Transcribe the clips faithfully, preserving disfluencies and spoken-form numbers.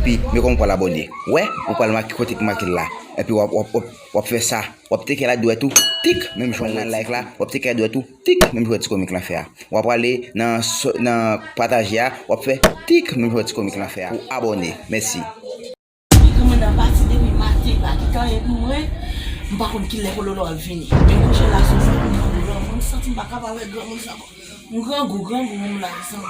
Epi, men kòman w pral abòne. Wè, ou pral make kote ki make l la. Epi w ap, w ap, w ap, w ap fè sa. W ap teke la dwèt ou, tik, menm jan w nan like la, w ap teke la dwèt ou, tik, menm jan ti komik lan fè a. W ap prale nan so-, nan pataje a, w ap fè tik, menm jan ti komik lan fè a. Pou abòne. Mèsi. Granmoun nan pati depi maten, li pa kite anyen pou mwen. M pa konn kilè Pololo ap vini. Men m kouche la sou fòm, m grangou, m santi m pa kapab avèk granmoun sa ankò. M grangou, grangou, moun la, zanmi.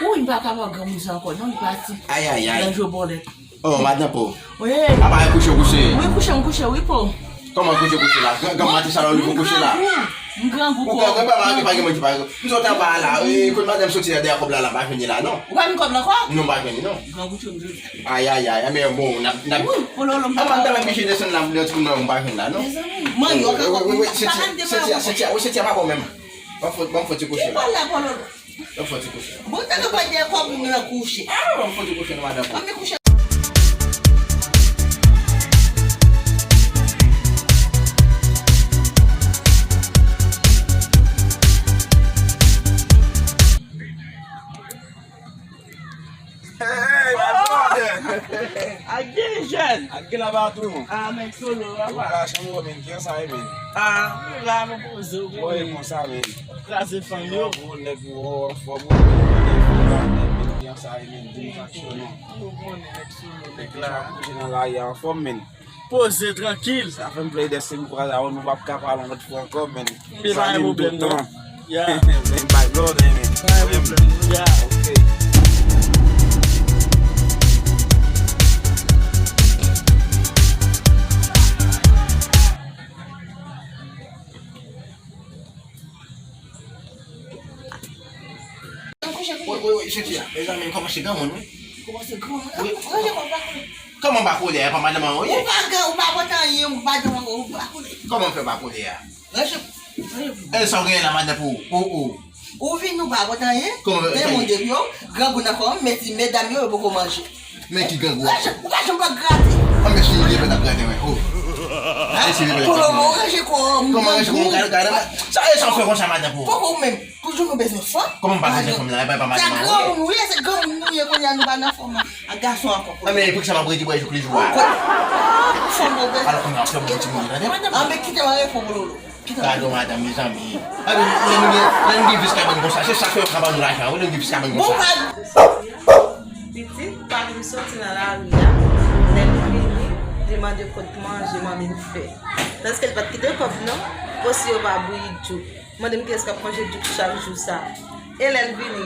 Wi, m pa kapab granmoun sa ankò, non, li pati. Ayayay. Nan jwe bòlèt. Oh, madan Po. Wi. Apa e kouche, kouche? Wi, kouche, m kouche, wi, Po. Kòman kouche, kouche la? Gran, gran maten sa la, ou leve kouche la? M grangou, m grangou, Po. Ou grangou, pa, pa, pa gen moun ki pa grangou. M sot anba la, e, kote madanm soti la, dèyè kòb la, la, m pa jwenn li la, non. Ou pa jwenn kòb la ankò? Non, m pa jwenn li, non. Grangou, tchoum, tchoum. Ayayay, men bon, n ap, n ap. Wi, Pololo, m pa. An, madanm ap biche desann la, m lè ti moun nan, m pa jwenn la, non. Mezanmi, mannyòk ankò, wi, wi, wi, wi, senti a, senti a, wi, senti a pa bon menm. Ban m fè, ban m fè ti kouche la. Ki pale, Pololo? Ban m fè ti kouche. Bon, tankou pa gen kòb ou nan kouche. Ah, ban m fè ti kouche nan madan. Ban m kouche. Hey, my brother! Ak gen jèn! Ak gen labatou! Ah, men Solo, papa. Ou ka chanm wè, men, kijan sa ye, men? Ah, ou la, mwen poze w, men. Mwen konsa, men. Kraze fanm yo. Yo, bon, nèg, ou anfòm, ou, men, kijan sa ye, men, di m sa k cho, non. Ou bon, nèg Solo. Nèg la, kote nan lari a anfòm, men. Poze, trankil. Sa fè m plede si m kwaze avè w, nou p ap ka pale yon lòt fwa ankò, men. Men pa gen pwoblèm, non. Ya. Men bay lòd, men. Pa gen pwoblèm. Ya. Ok. Wi, wi, wi, senti a. Mezanmi, kòmanse granmoun, wi. Kòmanse granmoun. Wi. Ranje kò w pa koule. Kòman pa koule a? E pa madanm an ou ye? Ou pa gen, ou pa pote anyen, ou pa gen, ou pa koule. Kòman m fè pa koule a? Ranje, ranje. E sa w genyen la, madan Po? O, o. Ou vin, ou pa pote anyen. Kòman fè? Demen depi yo, grangou nan kò w, men ti medam yo, yo poko manje. Men ki grangou a? Ou pa janm pa grate. A, men si li menm ap grate, wi. Oh. Hein? E si li menm ap grate, wi. Kòman ranje kò w? Kòman ranje kò w? Gade, gade, sa, e sa w fè konsa, madan Po? Poko ou menm. Toujou nou bezwen fanm. Kòman m pa bezwen fanm la? E pa, e pa madanm an ou ye? Granmoun nou ye, se granmoun nou ye, kounye a nou pa nan fòm ak gason ankò. A, men pou ki sa m ap redi bwè jouk lejou a? Fòm nou bezwen. Alò, kounye a, fè bon timoun, tande? A, men kite m al reponn Lolo. Gadon madanm, mezanmi. Anben, lè nou gen, lè nou gen vis kabann konsa, se sa k fè yo ka ban nou lajan, wi, lè nou gen vis kabann konsa. Pitit, papi m soti nan lari a, lè l vini, li mande kot manje manmi m fè. Paske l pa t kite kòb non, osi yo pa bouyi djouk. Mande m kiyès k ap manje djouk chak jou sa. E lè l vini,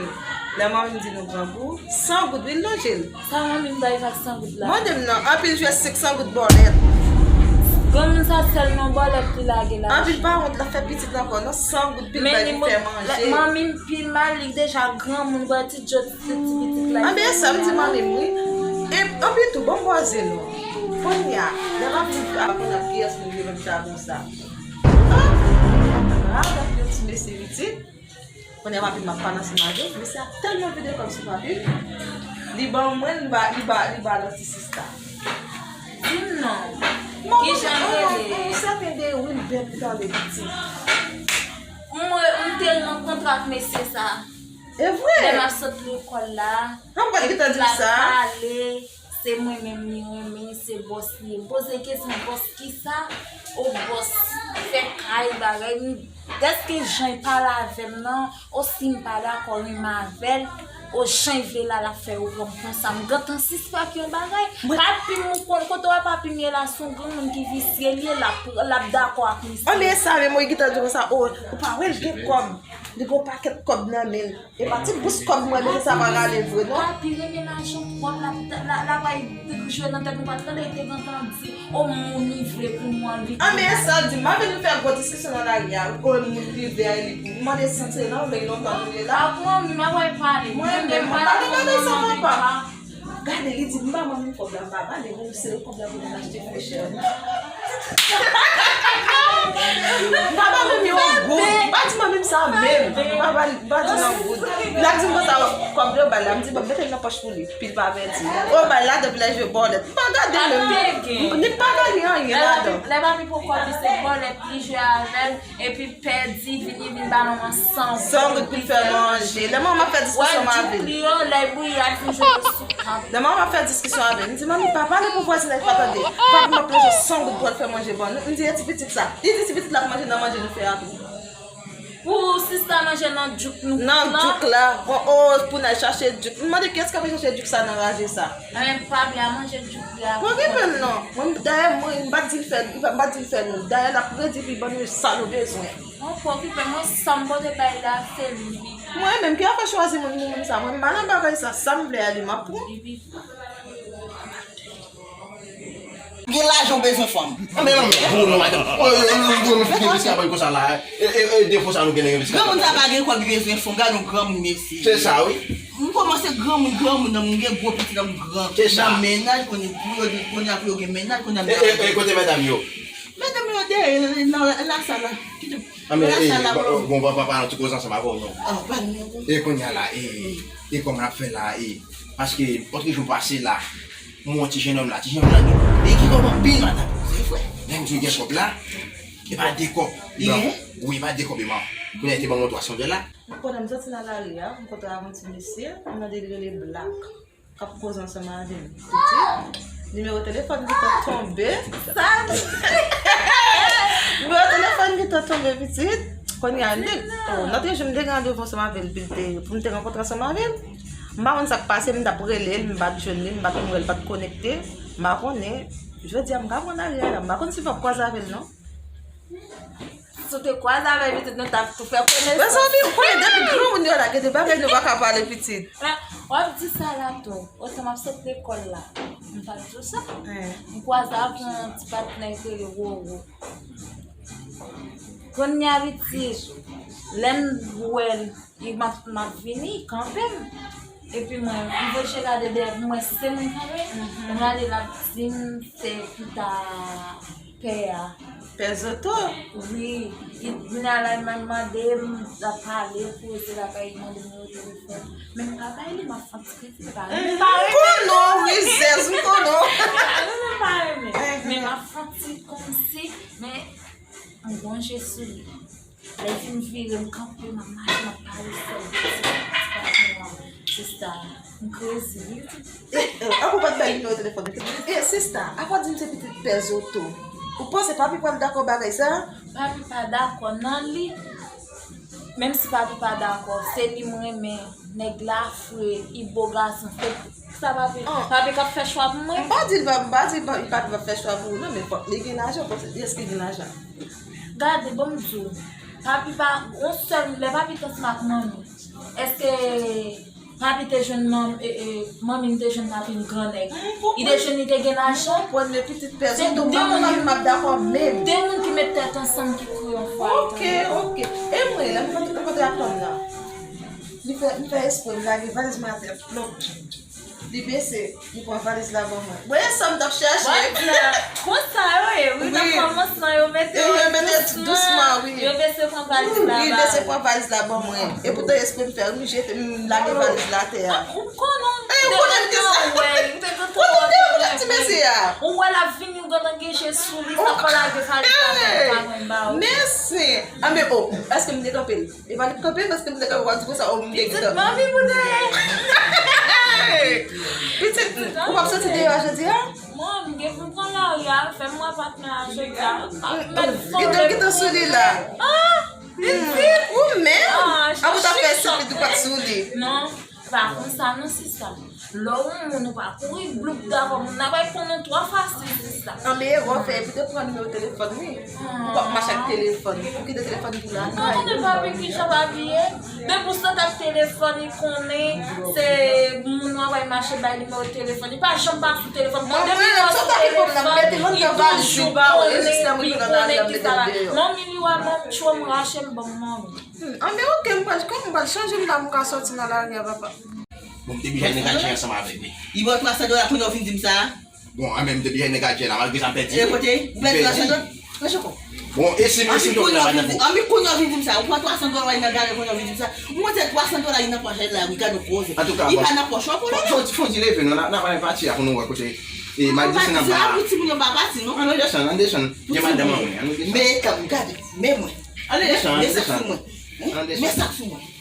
lè manmi m di nou grangou, san goud wi l lonje l. Sa manmi m bay ak san goud la? Mande m non, anpil jwe senk san goud bòlèt. Granmoun sa sèlman bòlèt li lage la. Anpil pa wont, l ap fè pitit ankò non, san goud pil bay pou fè manje. Manmi m pi mal, li deja granmoun, bò ti djòt se ti pitit la. Anben sa m di manmi m wi. E anpil tou, bon bòze non. Kounye a, lè manmi m ap konn ak kiyès moun yo menm jan konsa. Ah, rav ak yon ti mesye pitit. Kounye a papi m ap pale ansanm avè l, mesye a tèlman vide kòb sou papi l, li ban mwen, li ba, li ba, li ba lòt ti sista. Di m non. Kijan l rele? Yon sèten de Wilbert li tande pitit. Mwen, m te rankontre ak mesye sa. E vre? Lè m ap sot lekòl la, epi l ap pale. Se mwen menm li renmen, se bòs li ye. M poze l kesyon, bòs kisa? O bòs, fè kay bagay. M, dèske jan l pale avè m nan, o si m pa dakò renmen avè l, o jan l vle la, l ap fè yo pran m konsa. M gentan sispèk yon bagay. Papi m, ou konn kote w wè papi m ye la, se yon granmoun ki visye l ye, l ap, l ap dakò ak misye. Anben sa menm, wi, gentan di konsa, o, ou pa wè l gen kòb. Li gen yon pakèt kòb nan men l. E pa ti bous kòb mwen, men sa pa rale vre, non. Papi renmen lajan twòp, l ap, l ap, l ap al jwe nan tèt nou, pa t tande, li te gentan di, o moun li vle pou mwen, li vle. Anben sa l di, m pa vin nou fè gwo diskisyon nan lari a, o moun li vle a, li pou. M mande si l se nan, men lontan nou ye la. A pou mwen, m ap al pale. Mwen menm, m pa nan bagay sa, papa. Gade, li di, m ba manmi m kòb la, m pa ba li, men se kòb la pou l achte frechè. M pa ba manmi m yon goud. M pa di manmi m sa menm. M pa ba, m pa di l yon goud. L ap di m konsa, kòb Yo ba l la, m di, "Bon, mete l nan pòch pou li, pou l pa pèdi." Yo ba l la, depi lè jwe bòlèt. M pa gade menm. Li pa gade anyen ladan. Lè papi poko di se bòlèt li jwe avè l, epi pèdi, vini, vin ba nou an san goud pou l fè manje. Lè manman fè diskisyon avè l. Lè manman fè diskisyon avè l, m di, "Manmi, pa pale pou vwazinay pa tande. Papi m ap plonje san goud pou al fè manje ban nou." M di, "E ti pitit sa?" Li di, "Ti pitit la ap manje nan manje nou fè a tou." Pou sista manje nan djouk nou. Nan djouk la. O, o, pou n al chache djouk. M mande kiyès k ap chache djouk sa nan raje sa. Mwen pa vle a manje djouk li a. Pa okipe l non. Mwen dayè mwen, m pa t di l fè, m pa t di l fè nou. Dayè l ap redi pou l ban nou sa nou bezwen. Mwen pa okipe, mwen sa m pote bay la se li. Mwen menm ki ap fè chwazi moun pou moun sa. Mwen m pa nan bagay sa. Sa m vle a li m ap pran. Gen lajan ou bezwen fanm. Anben non, non, non, madanm. Ou, ou, ou, ou, ou gen risk avan konsa la. E, e, e, defo sa nou gen nan risk. Granmoun sa pa gen kòb li bezwen fanm. Gade yon granmoun mesye. Se sa wi. M kòmanse granmoun, granmoun nan, m gen gwo pitit nan m gran. Se sa. Nan mennaj, konnen pou yo, konnen pou yo gen mennaj, konnen. E, e, e, kote medam yo? Medam yo dèyè, nan lasal la. Anben, e, lasal la, bon, bon, bon, pa, pa, pa, ti koze ansanm avè w non. Ah, pa n. E kounye a la, e, e kòman n ap fè la, e, paske, otrejou pase la, m wè yon ti jennonm la, ti jennonm la gen, e gen kòb anpil, madanm. Se vre. Lè m di w gen kòb la, e pa de kòb. Li gen? Wi, e pa de kòb, e man. Kounye a, li te ban mwen twa san dola. Pandan m soti nan lari a, m kontre avèk yon ti mesye, m tande li rele Black, k ap koze ansanm avè m. Pitit, nimewo telefòn gentan tonbe. Sa? Nimewo telefòn gentan tonbe, pitit. Kounye a, m te, o, nan te jou m te gen randevou ansanm avè l, pou l te, pou m te rankontre ansanm avè l. M pa konn sa k pase, m t ap rele l, m pa t jwenn li, m pa t wè l, pa t konekte. M pa konnen, jodi a m ka pran lari a la, m pa konn si m ap kwaze avè l non. Si w te kwaze avè l, pitit, nou t ap tou fè konesans. Mezanmi, wi, depi granmoun yo la, gen de bagay nou pa ka pale, pitit. W ap di sa la tou. Otan m ap sot lekòl la. M pa t di w sa. M kwaze avèk yon ti patnè ki rele Roro. Kounye a, pitit, lè m wè l, li m ap, m ap vini, li kanpe m. Epi mwen, m voye gade dèyè pou m wè si se mwen ki kanpe. Mwen gade, l ap di m se pita pè a. Pè Zoto? Wi. Li vin la, li mande m, l ap pale, koze, l ap mande m nimewo telefòn. Men m pa bay li, m ap fè ti kredi, m pa renmen. M konnen w rizèz, m konnen w. M pa renmen. Men m ap fè ti kòmsi, men m gon je sou li. Lè l fin vire, m kanpe, m ap mache, m ap pale sèl de ti, ti patnè a. Sista, m krezi, wi. E, e, ankò w pa t bay nimewo telefòn li. E, sista, ankò di m se pitit pè Zoto. Ou panse papi pral dakò bagay sa? Papi pa dakò nan li. Menm si papi pa dakò, se li m renmen. Nèg la fre, li bo gason. Se sa papi, papi k ap fè chwa pou mwen. M pa di l pa, m pa di l pa, li pa t ap fè chwa pou ou non, men fòk li gen lajan, paske èske li gen lajan? Gade, bon m di w, papi pa, yon sèl, lè papi t ansanm ak manmi, èske papi te jwenn manmi, e, e, manmi m te jwenn papi m gran nèg? Li te jwenn, li te gen lajan? Mwen konprann, men pitit pèsonn, donk manmi, manmi m ap dakò menm. De moun ki met tèt ansanm ki kreye yon fwaye. Ok, ok. E mwen, lè m kontre ak nonm nan, li fè, m fè espre, m lage valiz mwen atè, plop. Li bese, li pran valiz la ban mwen. Mwen, e sa m t ap chèche. Konsa yo ye, wi, nan kòmansman, yo mete yo dousman, wi. Yo bese pran valiz la. Wi, li bese pran valiz la ban mwen. E poutan espre m fè, m jete, m lage valiz la atè a. Ou konnen, ou te gentan wè, ou te gentan wè ti mesye a. Ou wè l ap vini, ou gentan gen je sou li, sa fè w lage valiz la atè, ou pa konn ba ou. Mèsi. Anben, o, èske m te kanpe l? E pa li k kanpe, paske m te kanpe, w ap di konsa, o, m te gentan. Pitit manmi pou dèyè. Pitit, ou p ap soti deyò a jodi a? Mwen, m gen pou m pran lari a, fè m wè patnè a jodi a. Gentan, gentan sou li la. Ah, pitit. Ou menm? Ah, a pou ta fè sipit ou pa t sou li. Non, pa konsa non, sista. Lè w yon moun ou pa kouri bloup dakò moun nan bay pran nou twa fasil, sista. Anben erè w fè, epi te pran nimewo telefòn li. Ou p ap mache ak telefòn. Ou kite telefòn pou lakay. Ou konnen papi kijan papi ye? Depi w sot ak telefòn, li konnen se moun w ap bay mache bay nimewo telefòn. Li pa janm pa sou telefòn. Bon, depi w sot ak telefòn, li toujou konnen, li konnen kisa la. Manmi li wè m ap tchwe m rache m ban m manmi. Hmm, anben oke, m pral, kòm m pral chanje m la, m ka sòti nan lari a, papa. Bon, m te bezwen nèg al djè ansanm avèk li. Li ba w twa san dola, kounye a w vin di m sa? Bon, anben, m te bezwen nèg al djè la, malgre sa m pèdi. E kote? Ou pèdi twa san dola? Mwen choko. Bon, e si, e si Anpi kounye a w vin di, anpi kounye a w vin di m sa. Ou pran twa san dola nan gade kounye a w vin di m sa. Ou montre twa san dola nan pòch la, wi, gade w koze. Antouka, li pa nan pòch ou pou lè. Fon ti, fon ti leve non, n a, n a pale pati a pou nou wè kote. E, m ap desann anba. Pou timoun yo pa pati non. Ann desann, ann desann. Gen madanm an mwen, ann desann. Men, gade, men mwen. Ann desann, ann desann. Men sa k sou mwen. Men sa k sou mwen.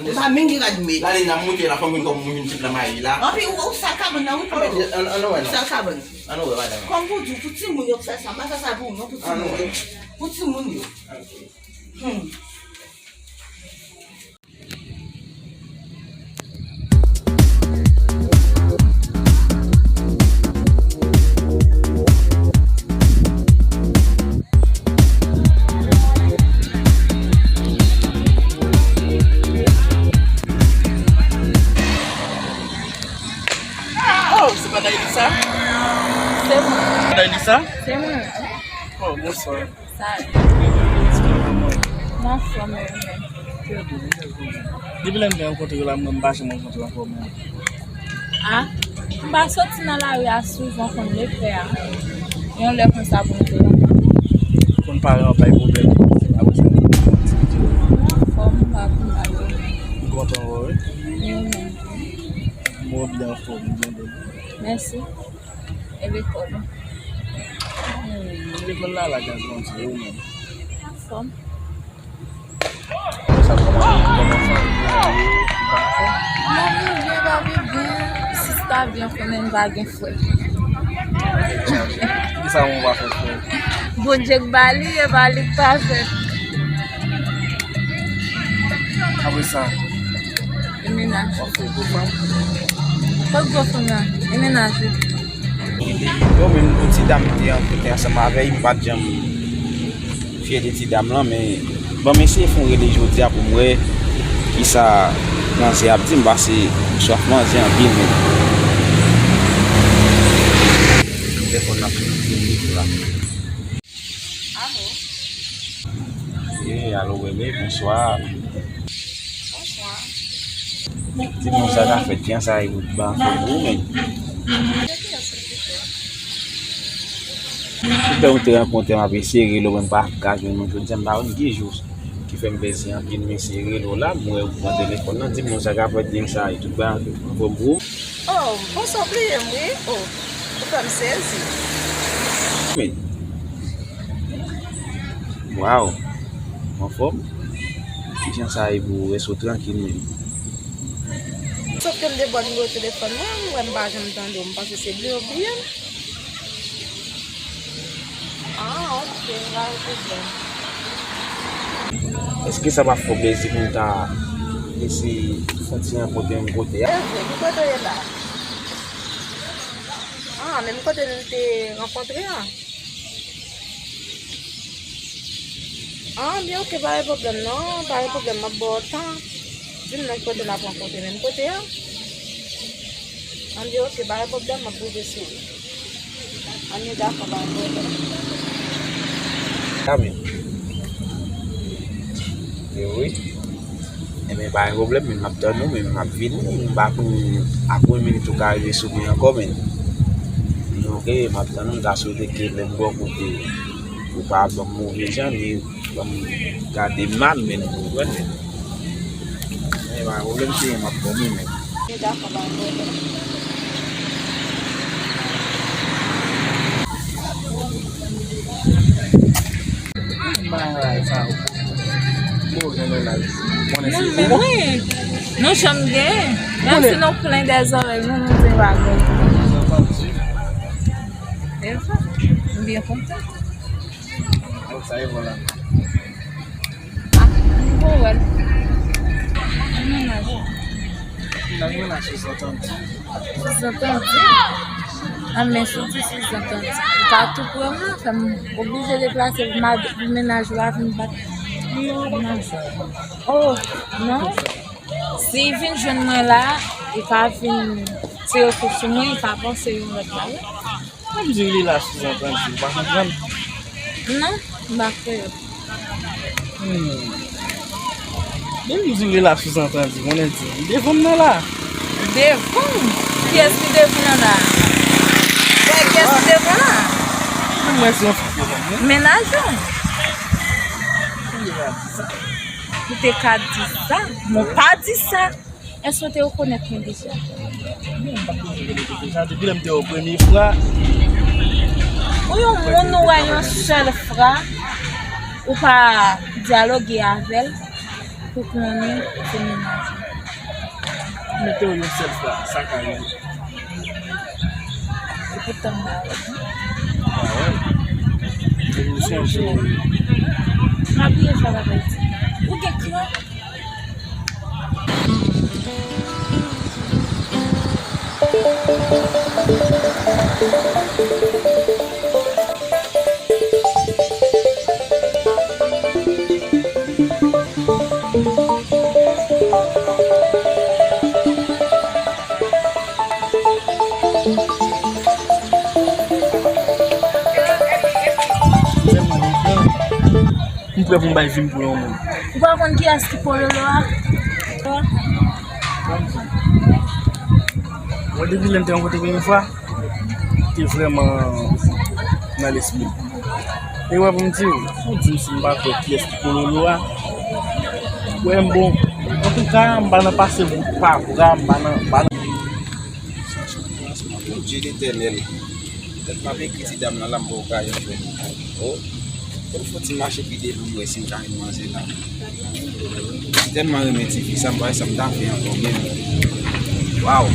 M pa menm gen rad mete. Lalin nan moute la, fò m vin kòm moun vin tip nan mayi la. Anpi ou, ou sal kabann nan wi, papa. Ann, ann, ann wè non. Ou sal kabann. Ann wè, madanm. Kòm pou di, pou timoun yo k fè sa, m pa fè sa pou ou non, pou timoun yo. Pou timoun yo. Ok. Hmm. Oh, se pa Daylisa? Se mwen. Daylisa? Se mwen. Oh, bonswa. Sa. Mwen anfòm, e ou menm? Depi lè m te rankontre w la, mwen m pa janm rankontre w ankò menm. Ah, m pa soti nan lari a souvan konn le fè a. Yon lè konsa pou m te rankontre. Konn paran w bay pwoblèm. Apre sa, mwen anfòm, m pa pi mal. M kontan wè w wi. E ou menm tou? Mwen byen anfòm, m byen byen. Mèsi. E lekòl ou? Hmm, lekòl la, la gaz Bondye, ou menm? Anfòm. Sa kòman, kòman fanmi an ye? Ou pa anfòm? Manmi byen, papi byen, sista byen, konnen m pa gen frè. Kisa moun pa fè frè? Bondye k ba li, e pa li k pa fè. Apre sa? E mennaj. W ap fè gwo fanm? Kot gwo fanm nan? E mennaj wi. Yo menm, yon ti dam te rankontre ansanm avè l, m pa t janm fye de ti dam lan, men ban m eseye fè yon rele jodi a pou m wè kisa manzè ap di m, paske m swaf manzè anpil menm. Telefòn nan ap sone la. Alo. Ye, alo, bebe, bonswa. Bonswa. Di m sa k ap fèt, kijan sa ye, ou pa anfòm ou menm? Ou fè yon te rankontre m ap eseye rele w, men m pa ka jwenn ou. Jodi a m pa konn ki jou ki fè m pèse anpil, m eseye rele w la, m wè ou pran telefòn nan, di m sa k ap fèt, kijan sa ye, tout bagay anfòm pou ou? Oh, bonswa, ou bliye m wi. Oh, ou fè m sezi. Men. Waw. Anfòm? Kijan sa ye pou ou? Èske w trankil menm? Sòf ke m te ba w nimewo telefòn mwen, m wè m pa janm tande w, m panse se bliye w bliye m. Ah, ok, m pa gen pwoblèm. Èske sa pa fè w plezi pou m ta eseye fè yon ti rankontre yon kote a? E vre, ki kote w ye la? Ah, menm kote nou te rankontre a? Ah, byen, ok, pa gen pwoblèm non, pa gen pwoblèm, m ap ba w tan. Di m nan ki kote n ap rankontre, menm kote a? Ann byen, ok, pa gen pwoblèm, m ap rive sou ou. Ann byen, dakò, pa gen pwoblèm. Kanmenm. E wi. Ebyen, pa gen pwoblèm, men m ap tann ou, men m ap vini, m pa konn apre minit ou ka rive sou mwen ankò, men. Men ok, m ap tann ou, m ta swete ke lè m bò kote ou pa ban m move jan, ni ban m gade mal, men nou konprann, men. Men pa gen pwoblèm, se m ap ban ou, men. Dakò, pa gen pwoblèm. Bagay sa yo. Bon, gen mennaj. Konnen se ou. Nou menm, wi. Nou janm gen. Menm si nou plen dèzòrèy, nou, nou gen bagay. Dèzòrèy. E sa, m byen kontan. Bon, sa e bon la. Ah, m gon wè l. Mennaj. Mennaj, mennaj, sou zantandi. Sou zantandi? Ah, men si w di sou zantandi, ou ka tou pre m la, fè m oblije deplase pou mad-, pou mennaj la vin bat. Oh, non. Si l vin jwenn mwen la, li ka vin tire kout sou mwen, li ka panse yon lòt bagay. Mwen m di w li la sou zantandi, ou pa konprann? Non, m pa kwè yo. Hmm. Depi m di w li la sou zantandi, konnen di, li devan m nan la. Devan w? Kiyès ki devan nan la? Wè, kiyès ki devan la? Mwen se yon fi ki renmen. Mennaj ou. Ou te ka di sa. Ou te ka di sa. Bon, pa di sa. Èske w te rekonèt mwen deja? Non, m pa t konn rekonèt ou deja. Depi lè m te wè w premye fwa. Ou yon moun ou wè yon sèl fwa, ou pa dyaloge avè l pou konnen se mennaj ou. M te wè w yon sèl fwa, sa ka rive. E poutan m pa wè l. Pa wè l. Depi w chanje. M abiye sa la pa iti. Ou gen kran? M prè pou m bay vi m pou yon moun. Ou pa konn kiyès ki pololo a? Mwen, depi lè n te rankontre premye fwa, te vrèman nan lespri m. E wè pou m di w, ou di m si m pa kwè kiyès ki pololo a. Wè m bon. Antouka, m pa nan pase bout pa vra, m pa nan, m pa nan. Mon Dieu l'Éternel. Petèt m ap ekri ti dam nan la, m poko ka jwenn. Oh. Fò m fè ti mache pi devan m wè si m ka jwenn manzè la. M tèlman renmen ti fi sa, m pa wè sa m ta fè ankò menm. Waw!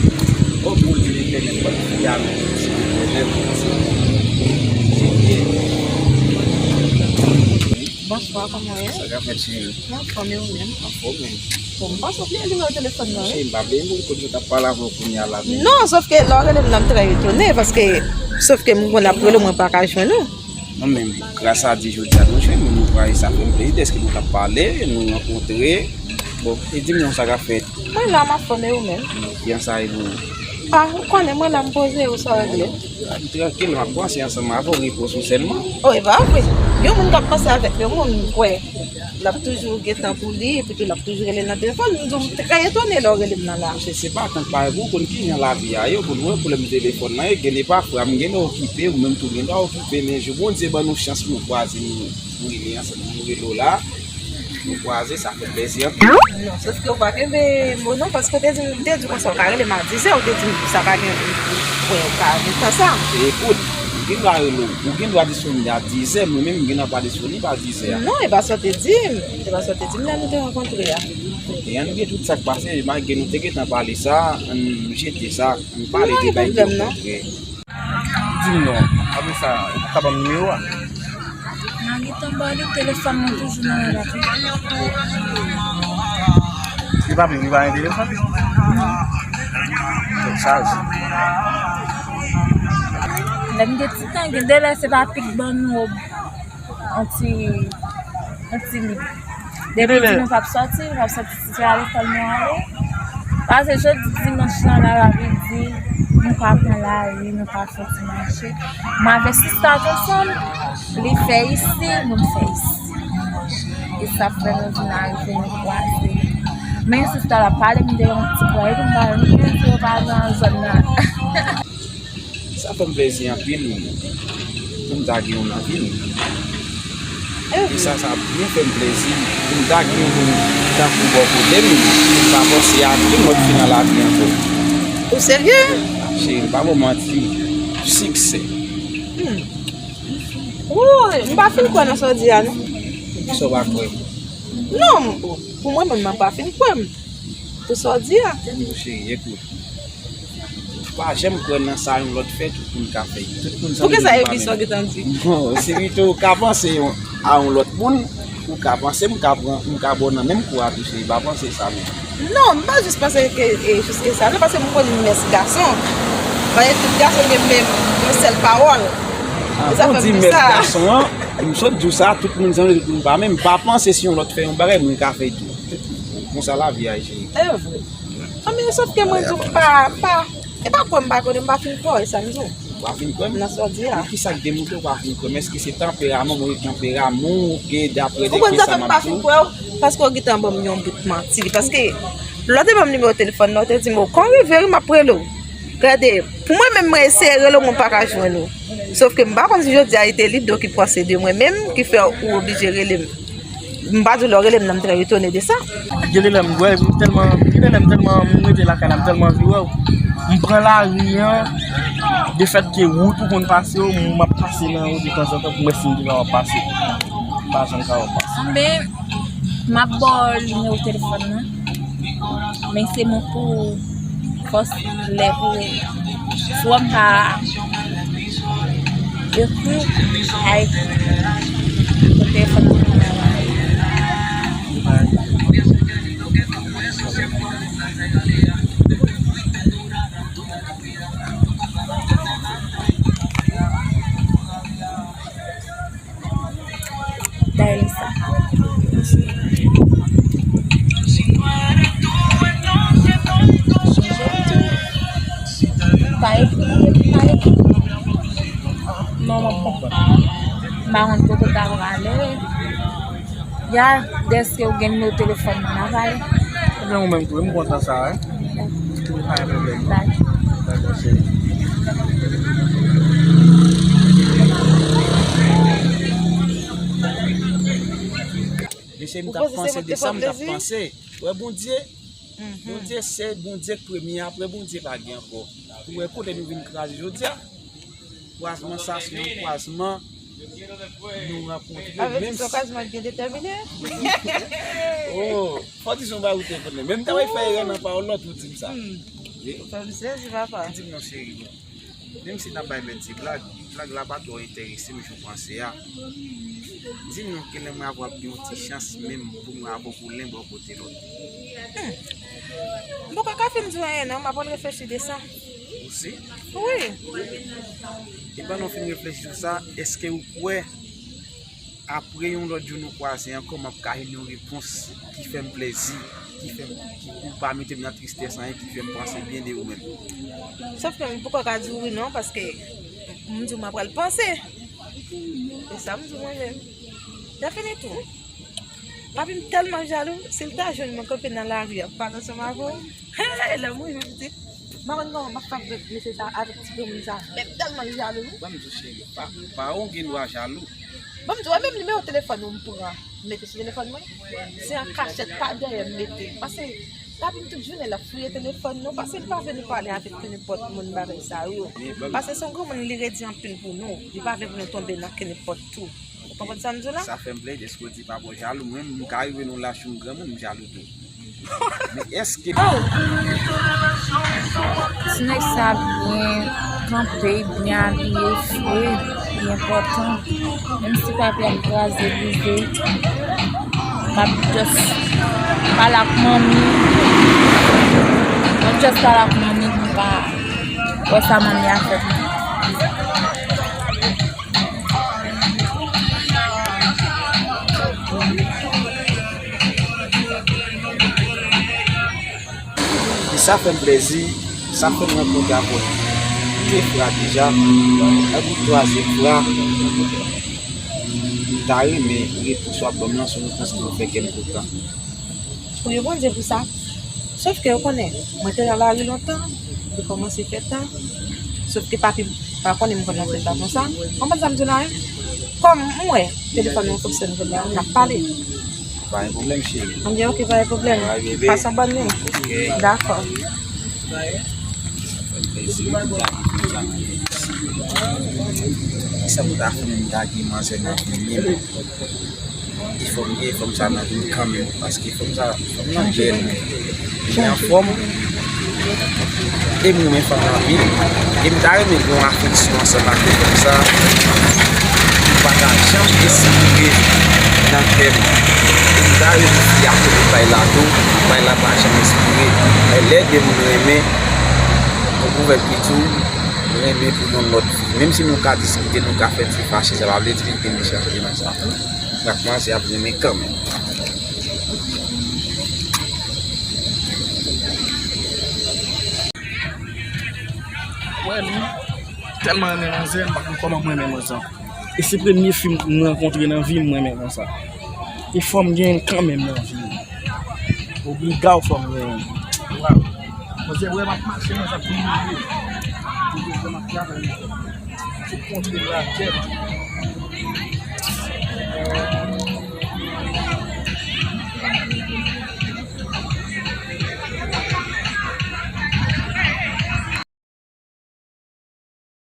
Oh, mon Dieu l'Éternel, kot fi a menm, silvouplè, lève m, silvouplè. Bonswa, kòman w ye? Sa k ap fèt, cheri? Mwen anfòm, e ou menm? Anfòm, men. Bon, m panse w bliye nimewo telefòn mwen, wi. Cheri, m pa bliye, m konn kote m t ap pale avè w kounye a la, men. Non, sòf ke lè w rele m nan, m trè etone, paske, sòf ke m konn ap rele w, mwen pa ka jwenn ou. Non, men, gras a Dye, jodi a nou jwenn, nou, nou pa, sa fè m plezi, dèske nou t ap pale, nou rankontre. Bon, e di m non, sa k ap fèt? Mwen la, m anfòm, e ou menm? Byen, sa e pou ou? Ah, ou konnen mwen la, m poze, ou sa w regle? Ah, m trankil, m ap panse ansanm avè w, repoze w sèlman. Oh, e pa vre. Yon moun k ap panse avèk yon moun, m kwè l ap toujou gen tan pou li, epi tou l ap toujou rele nan telefòn. M di w, m trè etone lè w rele m nan la. Se, se pa tank pa vre, ou konn kijan lavi a ye, ou konn wè pwoblèm telefòn nan ye, gen de pafwa, m gen lè okipe, ou menm tou gen dwa okipe, men jou Bondye ban nou chans pou nou kwaze, nou, nou rele ansanm, nou rele w la. Nou kwaze, sa fè plezi anpil. Non, sòf ke ou pa kenbe mo non, paske ou te di, ou te di konsa ou ka rele m a dizè, ou te di m sa pa gen, ou, ou, ou ka gen tan sa. Ekout, ou gen dwa rele w, ou gen dwa disponib a dizè, mwen menm, m gen dwa pa disponib a dizè a. Non, e pa sa ou te di m. E pa sa ou te di m lè nou te rankontre a. E ann bliye tout sa k pase, malgre nou te gentan pale sa, ann jete sa, ann pale de bagay ki o kontrè. Di m non. Apre sa, ou pa ka ban m nimewo a? M a gentan ba li, telefòn mwen toujou nan men l ap rele. Li pa, li pa gen telefòn? Non. Tèt chaje. Lè m gen ti tan, gen de lè se pa pic ban nou. Yon ti, yon ti li. Depi di nou p ap sòti, nou p ap sòti, se a lekòl nou ale. Pase jodi dimanch lan, la, la, li di, nou ka pran lari, nou ka fè ti mache. M avè sista t ansanm, li fè isi, mwen m fè isi. E sa fè nou vin arive, nou kwaze. Men sista la pale m de yon ti bwa, epi m pa menm di yo pa nan zòn nan. Sa fè m plezi anpil pou m ta gen yon nan vi m. E sa, sa ap byen fè m plezi pou m ta gen yon moun tankou bò kote m, pou m pa panse a yon lòt fi nan lavi ankò. Ou serye? Cheri, m pa ba w manti, siksè. Hmm. Woy, m pa fin kwè nan sa w di a, non. Poukisa w pa kwè? Non, pou mwen menm, m pa fin kwè m. Pou sa w di a. Cheri, ekout. Pa janm kwè nan sa yon lòt fè, tout moun ka fè. Tout moun sanble. Poukisa epi sa w gentan di? Bon, se pito ou ka panse yon, a yon lòt moun, ou ka panse m ka pran, m ka ba w nan menm kou a tou, cheri, pa panse sa menm. Non, m pa jis panse ke, e, jiske sa, non, paske m konn mès gason. Paske tout gason gen menm yon sèl pawòl. E sa fè m di sa. Mès gason an, m sot di w sa, tout moun sanble, tout moun pa menm. Pa panse si yon lòt fè yon bagay, moun ka fè tou. Konsa lavi a ye, cheri. E vre. Anben, sòf ke mwen di w, m pa, m pa, e pa kwè m pa konnen, m pa fin kwè, e sa m di w. Ou pa fin kwè m? Nan sa w di a. Kisa k demontre w pa fin kwè m? Èske se tanperaman mwen, tanperaman w gen, daprè de kisa m ap di w? Ou konn sa fè m pa fin kwè w? Paske w gentan ban m yon bout manti. Paske lè w te ban m nimewo telefòn nan, ou te di m, "Ou kon rive wi, m ap rele w." Gade, pou mwen menm, mwen eseye rele w, mwen pa ka jwenn ou. Sòf ke m pa konn si jodi a e te Lido ki panse de mwen menm, ki fè ou oblije rele m. M pa di w lè w rele m nan, m trè etone de sa. Gen de lè m, wè, m tèlman, gen de lè m tèlman, m rete lakay la, m tèlman anvi wè w. M pran lari an, de fèt ke wout ou konn pase yo, m ap pase nan wout detanzantan pou m wè si m te ka wè w pase. M pa janm ka wè w pase. Anben, m ap ba w nimewo telefòn nan. Men se mwen pou fòs lè pou si w ap ka ekri a ekri. Pou telefòn nan. Dayelisa. Pa ekri, pa ekri. Non, m ap konprann. M pa konn kote w ta prale. Ya, dèske ou gen nimewo telefòn mwen, n a pale. Ebyen, ou menm tou, m kontan sa, wi. Tou, pa gen pwoblèm. Bye. Dakò, cheri. Mesye, m t ap panse de sa, m t ap panse. Wè, Bondye, Bondye se Bondye k premye, apre Bondye pa gen ankò. Ou wè kote nou vin kraze jodi a? Kwazman sa se yon kwazman nou rankontre. Avèk menm ti kwazman gen detèmine. Oh, fò di son bagay ou te konnen. Menm ta wè fè erè nan pawòl lòt ou di m sa. Wi. Fè m sezi, papa. Di m non, cheri. Menm si n ap bay bèl ti blag, blag la pa twò enterese m jan w panse a. Di m non, kilè mwen avè w ap gen yon ti chans menm pou mwen avè w pou len bò kote lòt. Hmm. M poko ka fin di w anyen non, m ap reflechi de sa. Ou si? Wi. E pandan w fin reflechi sou sa, èske ou kwè apre yon lòt jou nou kwaze ankò, m ap ka jwenn yon repons ki fè m plezi, ki fè m, ki, pou pa mete m nan tristès anyen, ki fè m panse byen de ou menm? Sòf ke m poko ka di w wi non, paske m di w m ap pral panse. E sa m di w mwen menm. Sa fini tou. Papi m tèlman jalou, si l ta jwenn mwen kanpe nan lari a, pa ansanm avè w. Hey, lè m rive pitit, m pa konn kòman m ap fè avèk mesye sa, avèk ti granmoun sa. Men m tèlman jalou wi. Ban m di w cheri, pa, pa ou gen dwa jalou. Ban m di w, wè menm nimewo telefòn ou m pran, m mete sou telefòn mwen. Se an kachèt, pa dèyè m mete. Paske papi m tout jounen l ap fouye telefòn nou, paske l pa vle nou pale avèk nenpòt moun bagay sa yo. Paske se yon granmoun li redi anpil pou nou. Li pa vle pou nou tonbe nan kenenpòt tou. Ou konprann sa m di w la? Sa fè m plezi dèske w di pa ba w jalou. Mwen menm, m ka rive nan laj yon granmoun, m jalou tou. Men èske... Oh! Ti nèg sa byen kanpe, byen abiye, fre, li enpòtan. Menm si papi ap kraze, brize, m ap just pale ak manmi. M ap just pale ak manmi pou m ka wè sa manmi a fè pou mwen. E sa fè m plezi, sa fè m rankontre avè w de fwa deja, epi twazyèm fwa, m ta renmen repons w ap ban m lan, se yon repons ki pou fè kè m kontan. Priye Bondye pou sa. Sòf ke ou konnen, mwen te nan lari lontan, li kòmanse fè tan. Sòf ke papi m pa konnen m konn nan fè tan konsa. Konprann sa m di w la, wi? Kòm m wè telefòn mwen fonksyone kounye a, n ap pale. Pa gen pwoblèm, cheri. Anbyen, oke, pa gen pwoblèm. Pase yon bòn nuit. Oke. Dakò. Sa pou ta fè m lage manzè nan vi m. E fò m gen fanm sa nan vi m kanmenm, paske fanm sa, fanm nan bèl, li anfòm, e m renmen fanm nan anpil. E m ta renmen gen yon afeksyon ansanm ak fanm sa, ki pa ta janm espire nan kè m. E m ta renmen fi a kote bay la tou, bay la pa janm espire. E lè de moun renmen, yon pwovèb ki di w, renmen pou yon lòt fi. Menm si nou ka diskite, nou ka fè ti fache, sa pa vle di ke nou chanje nan sa. Ak manzè ap renmen kanmenm. Wè, m tèlman renmen manzè, m pa konn kòman m renmen manzè ankò. E se premye fi m rankontre nan vi m, m renmen konsa. E fò m genyen l kanmenm nan vi m. Obliga w fò m genyen l. Waw. Paske wè m ap mache nan sa pou m ye. Pou m ap travay nan sa. Se kontre la tèt.